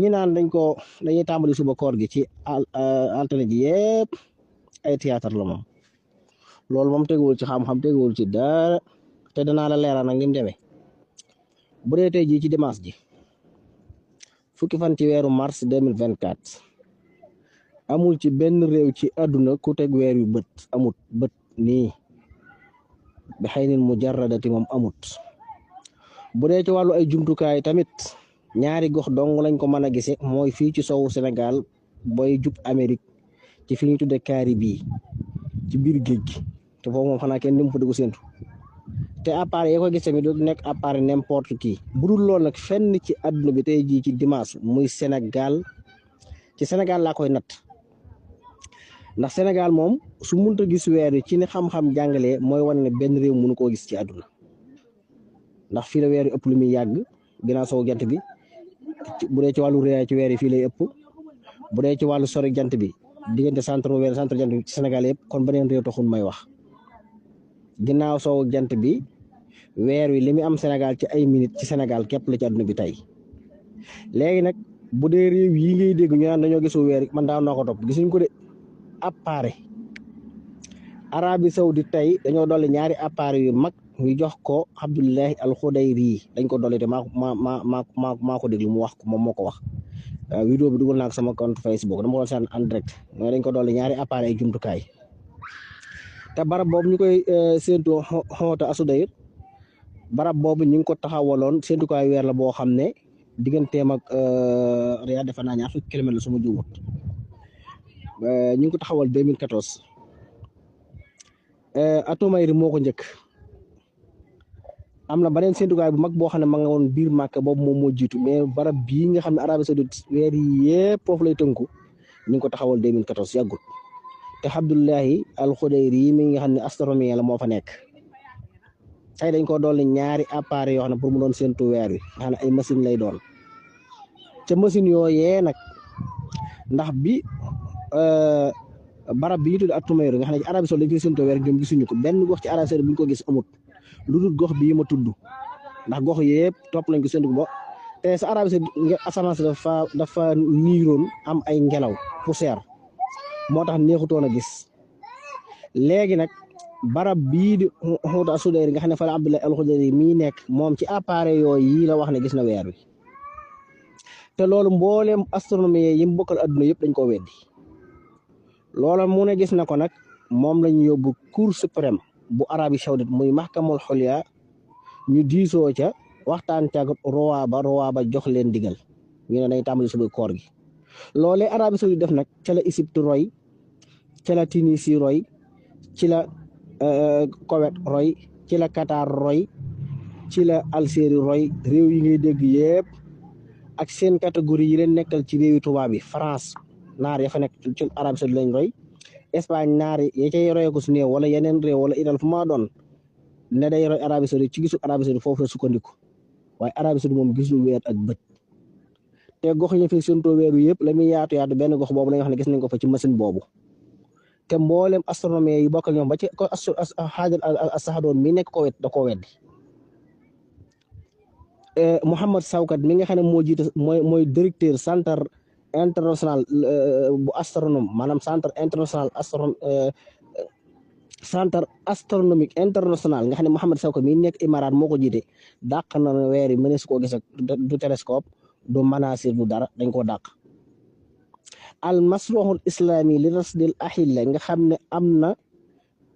ñi naan dañuy tàmbali suba koor gi ci altine ji yëpp ay théâtre la moom loolu moom teguwul ci xam-xam teguwul ci dara te danaa la leeral nag ni mu demee bu dee tey jii ci dimanche ji fukki fan ci weeru mars 2024 amul ci benn réew ci àdduna ku teg weer yu bët amut bët nii bi xëy nin mu jarradati moom amut bu dee ci wàllu ay jumtukaay tamit ñaari gox dong lañ ko mën a gise mooy fii ci sowu Sénégal booy jub Amérique ci fi ñu tudde Caraïbes ci biir géej gi te foofu moom xanaa kenn dim fa dugg séntu te appareil yi ko gis tamit du nekk appareil n'importe qui bu dul loolu nag fenn ci àdduna bi tey jii ci dimanche muy Sénégal ci Sénégal laa koy natt ndax Sénégal moom su munta gis weer yi ci ni xam-xam jàngalee mooy wane ne benn réew mënu koo gis ci àdduna ndax fii la weer yi ëpp lu muy yàgg ginnaaw sow jant bi bu dee ci wàllu réyaay ci weer yi fii lay ëpp bu dee ci wàllu sori jant bi diggante centre weer centre jant bi ci Sénégal yëpp kon beneen réew taxul may wax ginnaaw sow jant bi weer wi li muy am Sénégal ci ay minutes ci Sénégal képp la ci àdduna bi tey léegi nag bu dee réew yi ngay dégg ñu naan dañoo gisu weer man daaw naa ko topp gisuñ ko de appareil Arabie Saoudite tey dañoo dolli ñaari appareil yu mag ñu jox ko Abdullahi Al Khudayri dañ ko dolli te maa ko déglu mu wax ko moom moo ko wax vidéo bi dugal naa ko sama compte Facebook dama ko doon seen en direct mais dañ ko dolli ñaari appareil jumtukaay te barab boobu ñu koy séentu xoota asudayir barab boobu ñu ngi ko taxawaloon séentukaay weer la boo xam ne digganteem ak Riyad defe naa ñaar fukki kilomètre la su ma juumut ñu ngi ko taxawal 2014 Atomayri moo ko njëkk am na beneen séentukaay bu mag boo xam ne ma nga woon biir Màkka boobu moom moo jiitu mais barab bii nga xam ne Arabie Saoudite weer yi yëpp foofu lay tënku ñu ngi ko taxawal 2014 yàggut te Abdullahi Al Khudayri yi mi nga xam ne astronomie la moo fa nekk tey dañ ko dolli ñaari appareil yoo xam ne pour mu doon séentu weer wi nga xam ne ay machine lay doon ca machine yooyee nag ndax bi barab bi ñu tudd Atomayri nga xam ne ci Arabie Saoudite dañ koy séentu weer ñoom gisuñu ko benn gox ci Arabie Saoudite bu ñu ko gis amut lu dul gox bii ma tudd ndax gox yëpp topp nañ ko séntu ba te sa Arabie Saoudite asamaan si dafa niiroon am ay ngelaw poussière moo tax neexutoon a gis léegi nag barab bii di Xoota Asudayri nga xam ne fa la Abdullahi Al Khudayri mii nekk moom ci appareil yooyu yi la wax ne gis na weer wi te loolu mbooleem astronomie yi mu bokkal adduna yëpp dañ ko weddi loola mu ne gis na ko nag moom lañu yóbbu Cour suprême bu Arabie Saoudite muy mahkamul xulya ñu diisoo ca waxtaan ca roi ba jox leen digal ñu ne dañ tàmbali suba koor gi loolee Arabie Saoudite def nag ca la Égypte roy ca la Tunisie roy ci la Koweït roy ci la Qatar roy ci la Algérie roy réew yi ngay dégg yëpp ak seen catégorie yi leen nekkal ci réewi tubaab bi France naar ya fa nekk ci Arabie Saoudite lañ roy Espagne naar ya cay roye ko su néew wala yeneen réew wala idal fu ma doon ne day roy Arabie Saoudite ci gisu Arabie Saoudite foofu la sukkandiku waaye Arabie Saoudite moom gisul weer ak bët te gox yi fi séntoo weeru yëpp la muy yaatu benn gox boobu la nga xam ne gis nañ ko fa ci machine boobu te mboolem astronomie yi bokkal ñoom ba ci ko Hajar Al-Sahadoon mi nekk ko wet da koo weddi Mouhamed Sawkat mi nga xam ne moo jiite mooy directeur centre international bu astronome maanaam centre international centre astronomique international nga xam ne Mouhamed Sawkat mi nekk Imaaraat moo ko jiite dàq na weer yi mënees koo gis ak du télescope du manasir du dara dañ koo dàq al masruhul islami li rasdil ahilla nga xam ne am na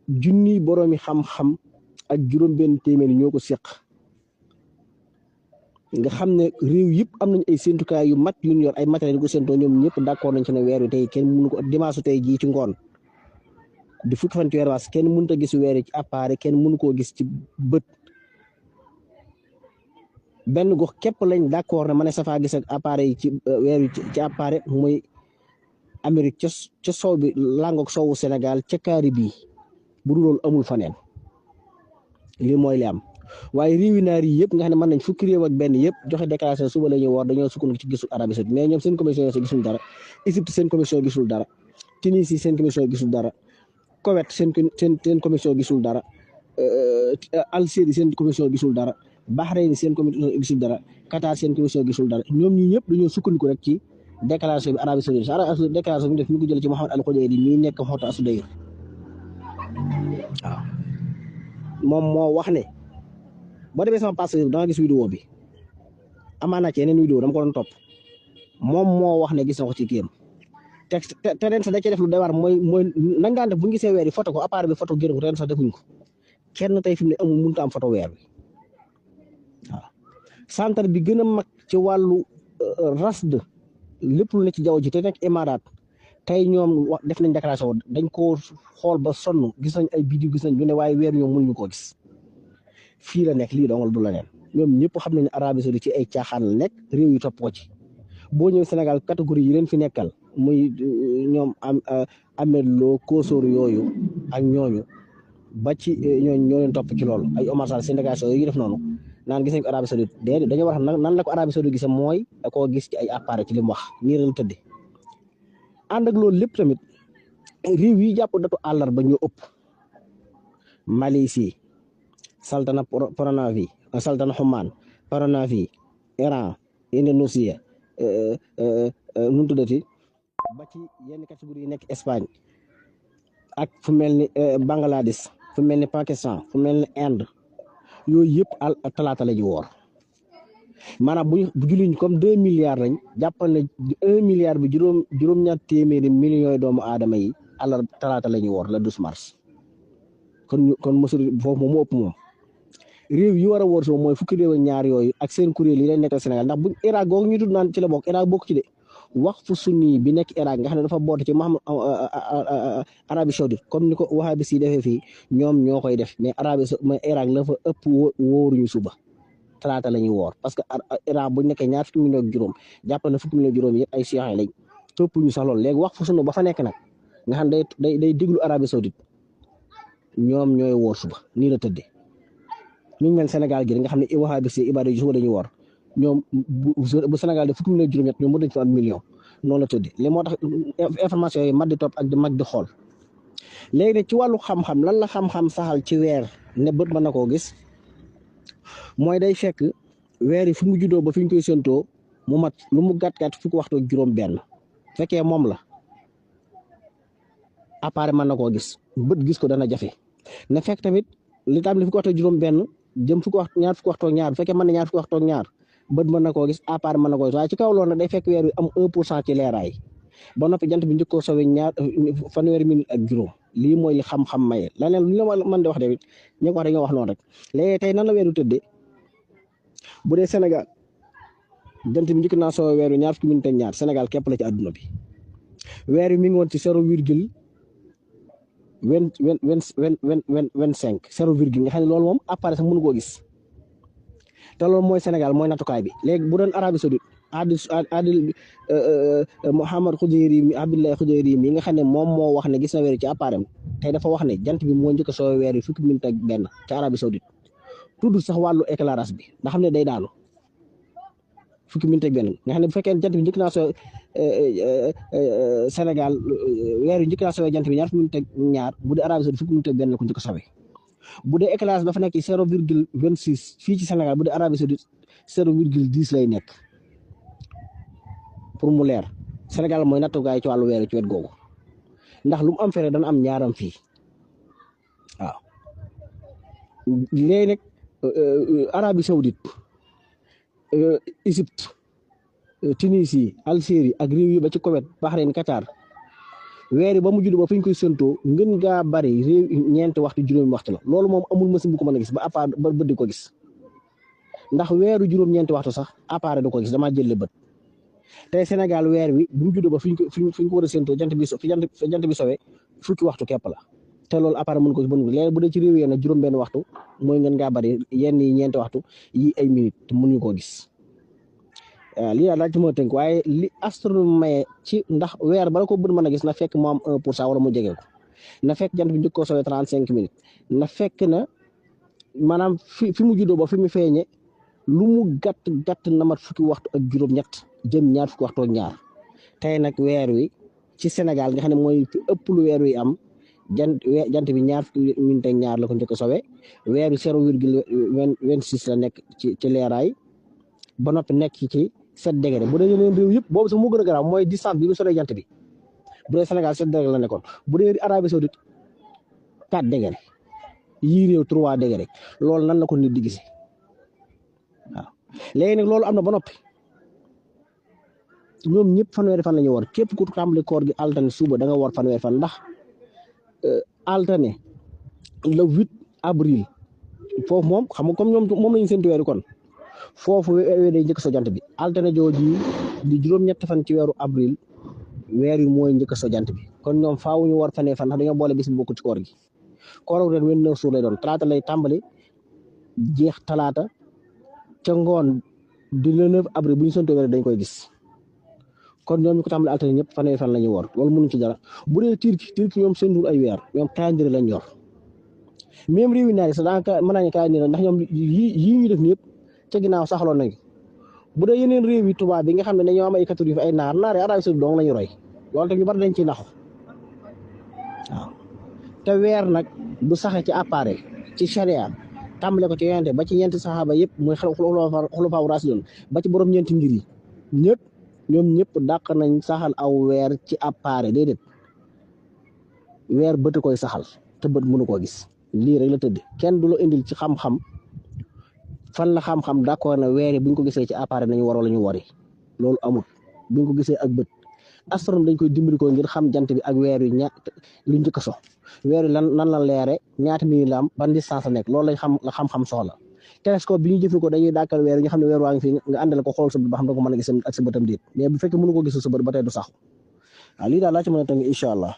junniy boroomi xam-xam ak juróom-benn téeméer ñoo ko séq nga xam ne réew yëpp am nañ ay séntukaay yu mat yu ñu yor ay matériel yu ko séntoo ñoom ñëpp d'accord nañ ci ne weer wi tey kenn mënu ko dimanche tey jii ci ngoon di fukki fan ci weer waas kenn mënut a gis weer wi ci appareil kenn mënu koo gis ci bët benn gox képp lañ d'accord ne ma ne safaa gis ak appareil ci weer wi ci appareil muy Amérique ca sow bi langoog sowu Sénégal ca Caraïbes bu dul loolu amul faneen lii mooy li am waaye réewi naar yi yëpp nga xam ne mën nañ fukki réew ak benn yëpp joxe déclaration suba la ñuy woor dañoo sukkandiku ci gisul Arabie Saoudite mais ñoom seen commission yi gisul dara Égypte seen commission gisul dara Tunisie seen commission gisul dara Koweït seen commission gisul dara Algérie seen commission gisul dara Bahreïn seen commission gisul dara Qatar seen commission gisul dara ñoom ñi ñëpp dañoo sukkandiku rek ci déclaration bi Arabie Saoudite déclaration bi def ñu ko jël ci Mohammed Al Khoudayri mii nekk xota Asudayr waaw moom moo wax ne boo demee sama page da nga gis vidéo bi amaana ci yeneen vidéo dama ko doon topp moom moo wax ne gis na ko ci kiyam te ren sax da cee def lu doy waar mooy nangaan def bu ñu gisee weer yi photo ko appareil bi photo génn ko ren sax defuñ ko kenn tey fi mu ne amul mënut a am photo weer bi waaw centre bi gën a mag ci wàllu rasd lépp lu ne ci jaww ji te nekk Émirats tey ñoom wax def nañ déclaration dañ koo xool ba sonn gis nañ ay vidéo gis nañ lu ne waaye weer ñoom mënuñu koo gis fii la nekk lii dongal du la neen ñoom ñëpp xam nañ ne Arabie Saoudite ci ay caaxaan la nekk réew yi topp ko ci boo ñëw Sénégal catégorie yi leen fi nekkal muy ñoom Ahmed Lo Kosoor yooyu ak ñooñu ba ci ñooñu ñoo leen topp ci loolu ay Omar Sall seen délégation yooyu def noonu naan gis nañ ko Arabie Saoudite déedéet dañoo wax nan la ko Arabie Saoudite gisee mooy da koo gis ci ay appareil ci li mu wax nii la tëddee ànd ak loolu lépp tamit réew yi jàpp datu àllarba ñu ëpp Malaisie Saltana Paranavi Saltana Oman Paranavi Iran Indonésie nu mu tuddati ba ci yenn catégorie yi nekk Espagne ak fu mel ni Bangladesh fu mel ni Pakistan fu mel ni Inde yooyu yëpp talaata la ñu woor maanaam bu julliñ comme 2 milliards lañ jàppal ne 1 milliard bi juróom-ñaar téeméeri millions doomu aadama yi àllar talaata la ñu woor le 12 mars kon mesure foofu moom moo ëpp moom réew yi war a woor si moom mooy fukki réew ak ñaar yooyu ak seen kuréel yi leen nekkal Sénégal ndax buñ Irak googu ñu tudd naan ci la bokk Irak bokk ci de waqfu sunni bi nekk Irak nga xam ne dafa boote ci Muhammad Arabie Saoudite comme ni ko wahabi si defee fii ñoom ñoo koy def mais Irak la fa ëpp wóoruñu suba talaata la ñuy woor parce que Irak buñ nekkee ñaar fukki million ak juróom jàpp na fukki million juróom yëpp ay siyaxe lañ topp ñu sax loolu léegi waqfu sunni ba fa nekk nag nga xam day déglu Arabie Saoudite ñoom ñooy woor suba nii la tëddee ñu mel Sénégal gi nga xam ne wahabi si ibaada yi suba dañuy woor ñoom bu Sénégal de fukki million juróom-ñett ñoom mën nañu fi am million noonu la tëddee li moo tax information yi mat di topp ak di mag di xool léegi nag ci wàllu xam-xam lan la xam-xam saxal ci weer ne bët mën na koo gis mooy day fekk weer yi fu mu juddoo ba fi ñu koy séentoo mu mat lu mu gàtt-gàtt fukki waxtu ak juróom-benn fekkee moom la appareil mën na koo gis bët gis ko dana jafe na fekk tamit li tam li fukki waxtu ak juróom-benn jëm ñaar fukki waxtu ak ñaar bu fekkee mën na ñaar fukki waxtu ak ñaar bët mën na koo gis appareil mën na koo gis waaye ci kaw loolu nag day fekk weer wi am 1% ci leeraay ba noppi jant bi njëkkoo sowe fanweeri minute ak juróom lii mooy li xam-xam maye leneen li la mën di wax tamit ñu ko wax dañoo wax noonu rek léegi tey nan la weer wi tëddee bu dee Sénégal jant bi njëkk naa sowe weer wi ñaar fukki minute ak ñaar Sénégal képp la ci àdduna bi weer wi mi ngi woon ci 0,25 0,, nga xam ne loolu moom appareil sax mënu koo gis te loolu mooy Sénégal mooy nattukaay bi léegi bu doon Arabie Saoudite Adil Mohamed Khoudayri mi Abdoulaye Khoudayri mi nga xam ne moom moo wax ne gis na weer ci appareil tey dafa wax ne jant bi moo njëkk a soo weer yi fukki minute ak benn ci Arabie Saoudite tudd sax wàllu éclairage bi nga xam ne day daanu fukki minute ak benn nga xam ne bu fekkee jant bi njëkk naa soo Sénégal weer yi njëkk naa soo jant bi ñaar fukki minute ak ñaar bu dee Arabie Saoudite fukki minute ak benn la ko njëkk a sowee bu dee éclairage dafa nekk 0,26 fii ci Sénégal bu dee Arabie Saoudite 0,10 lay nekk pour mu leer Sénégal mooy nattukaay ci wàllu weer ci wet googu ndax lu mu am fere dana am ñaaram fii waaw léegi nag Arabie Saoudite Égypte Tunisie Algérie ak réew yi ba ci Koweït Bahreïn Qatar weer yi ba mu judd ba fi ñu koy séntoo ngën ngaa bari réew ñeenti waxtu juróomi waxtu la loolu moom amul machine bu ko mën a gis ba appareil ba bët di ko gis ndax weeru juróom-ñeenti waxtu sax appareil du ko gis damaa jël bët tey Sénégal weer wi bu mu juddoo ba fi ñu ko war a séntoo jant bi sowee fukki waxtu képp la te loolu appareil mën ko gis léegi bu dee ci réew yi nag juróom-benn waxtu mooy ngën ngaa bari yenn yi ñeenti waxtu yi ay minutes te mënuñu koo gis. waaw lii daal daal ci mën a tënk waaye li astronome maye ci ndax weer bala ko bët mën a gis na fekk mu am 1% wala mu jege ko na fekk jant bi njëkk koo sowee 35 minutes na fekk na maanaam fi mu juddoo ba fi mu feeñe lu mu gàtt na mat fukki waxtu ak juróom-ñett jëm ñaar fukki waxtu ak ñaar tey nag weer wi ci Sénégal nga xam ne mooy fi ëpp lu weer wi am jant bi ñaar fukki minute ak ñaar la ko njëkk a sowe weer bi 0,26 la nekk ci leeraay ba noppi nekk ci 7 degré bu dee yeneen réew yëpp boobu sax moo gën a garaaw mooy distance bi mu soree jant bi bu dee Sénégal 7 degré la nekkoon bu dee Arabie Saoudite 4 degré yii réew 3 degré loolu nan la ko nit di gisee waaw léegi nag loolu am na ba noppi ñoom ñëpp fanweeri fan la ñu war képp ku tàmbali koor gi altine suba da nga war fanweeri fan ndax altine le 8 avril foofu moom xam nga comme ñoom moom lañu séntu weeru kon foofu weer day njëkk so jant bi altine jooju di juróom-ñetti fan ci weeru avril weer yi mooy njëkk so jant bi kon ñoom faaw ñu war fanweeri fan ndax dañoo boole bis bu bokk ci koor gi koor ren 29 jours lay doon talaata lay tàmbali jeex talaata ca ngoon di le 9 avril bu ñu séntu weer dañ koy gis kon ñoom ñu ko tàmbali altine ñëpp fanweeri fan la ñuy woor loolu mënuñ ci dara bu dee turki ñoom seen ay weer ñoom calendrier lañ yor même réew yi naar yi sax daanaka mën naa ñu calendrier ndax ñoom yii ñu def nii yëpp ca ginnaaw saxaloon nañ bu dee yeneen réew yi tubaab bi nga xam ne dañoo am ay catholique ay naar yi Arabie Saoudite dong la ñu roy loolu te ñu bari dañ ciy naxu waaw te weer nag du saxe ci appareil ci charia tàmbale ko ci yonente ba ci ñeenti saxaaba yëpp muy xulafaa raasidiin ba ci borom ñeenti ngir yi ñoom ñëpp dàq nañ saxal aw weer ci appareil déedéet weer bët koy saxal te bët mënu koo gis lii rek la tëdd kenn du la indil ci xam-xam fan la xam-xam d'accord na weer yi buñ ko gisee ci appareil nañu war wala ñu wari loolu amul buñ ko gisee ak bët astronome dañ koy dimbali ko ngir xam jant bi ak weer yi lu njëkk a so weer yi nan la leere ñaata minute la am ban distance la nekk loolu lañ la xam-xam soxla télescope bi ñu jëfandikoo dañuy dàkkal weer yi nga xam ne weer waa ngi fi nga àndal ko xool sa bët ba xam da ko mën a gis ak sa bëtam déet mais bu fekkee mënu ko gis sa bët ba tey du sax waaw lii daal laa ci mën a tënk incha allah.